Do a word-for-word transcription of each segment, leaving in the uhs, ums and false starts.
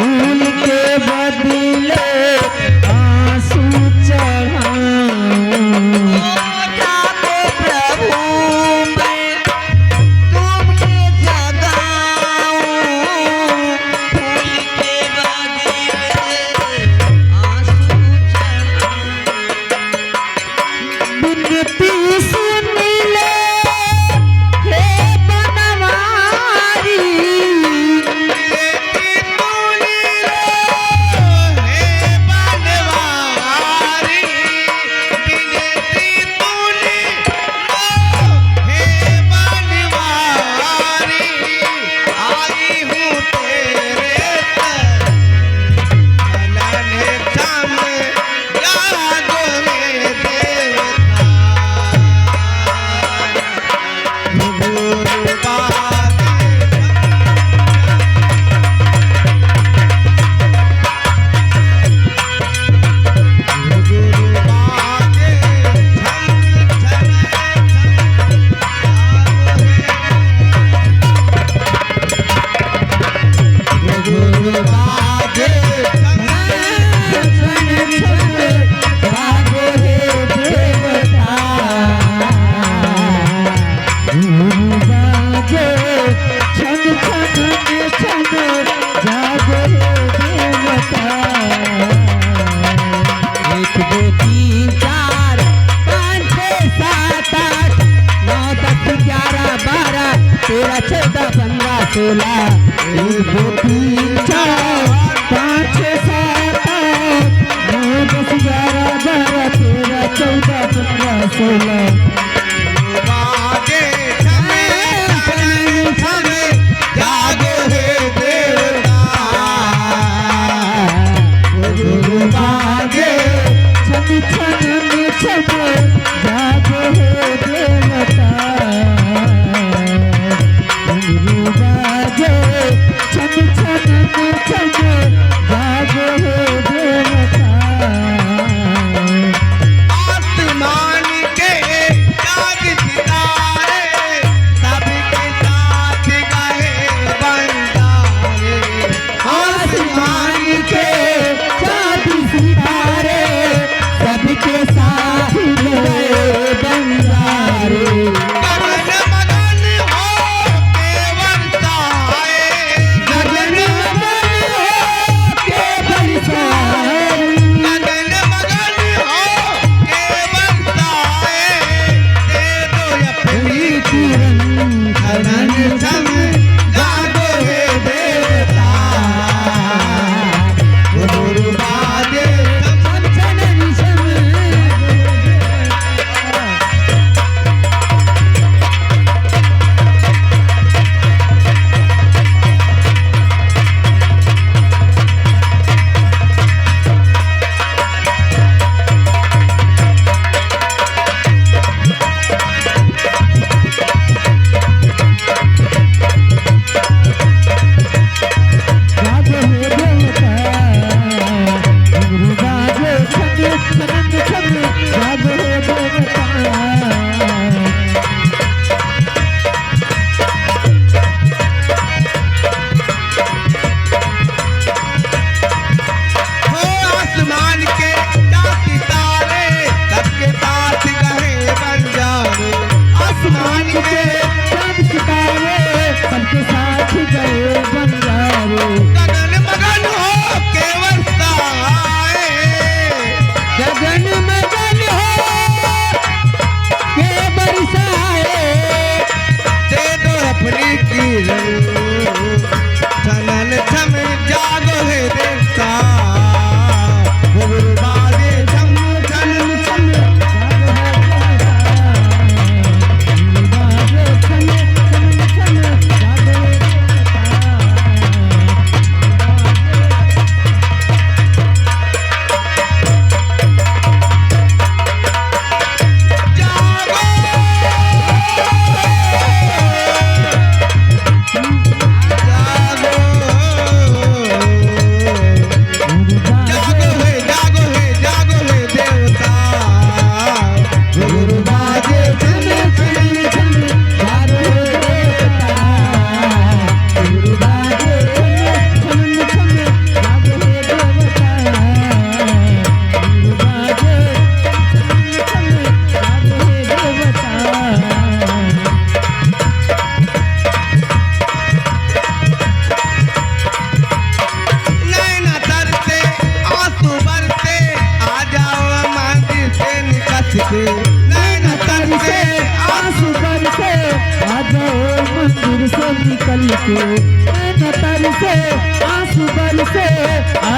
फूल के बदले आंसू चढ़ाऊं। ओ जागो प्रभु, मैं तुम्हें जगाऊं। फूल के बदले आंसू चढ़ाऊं। बिनती सुन ले हे बनवारी। बिनती सुन ले हे बनवारी। बिनती सुन ले हे बनवारी। आई हूँ तेरे चरण छम जागो रे देवता। गुरु बाजे छम, गुरु बाजे छम, छम, छम, जागो रे। गुरु बाजे छन छन छन, जागो हे देवता। गुरु बाजे छन छन छन, जागो हे देवता। एक, दो, तीन, चार, पाँच, छः, सात, आठ, नौ, दस, ग्यारह, बारह, तेरह, चौदह, पन्द्रह, सोलह। एक, दो, तीन, चार, पाँच, छः, सात, आठ, नौ, दस, ग्यारह, बारह, तेरह, चौदह, पन्द्रह, सोलह। बाजे छन छन छन, जागो हे देवता। गुरु बाजे छन छन छन, जागो हे देवता। गुरु बाजे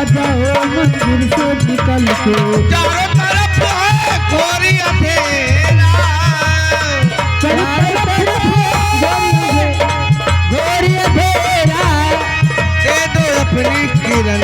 जाओ मंदिर से निकल के। चारों तरफ है घोर अंधेरा। चारों तरफ है घोर अंधेरा। घोर अंधेरा। दे दो अपनी किरण।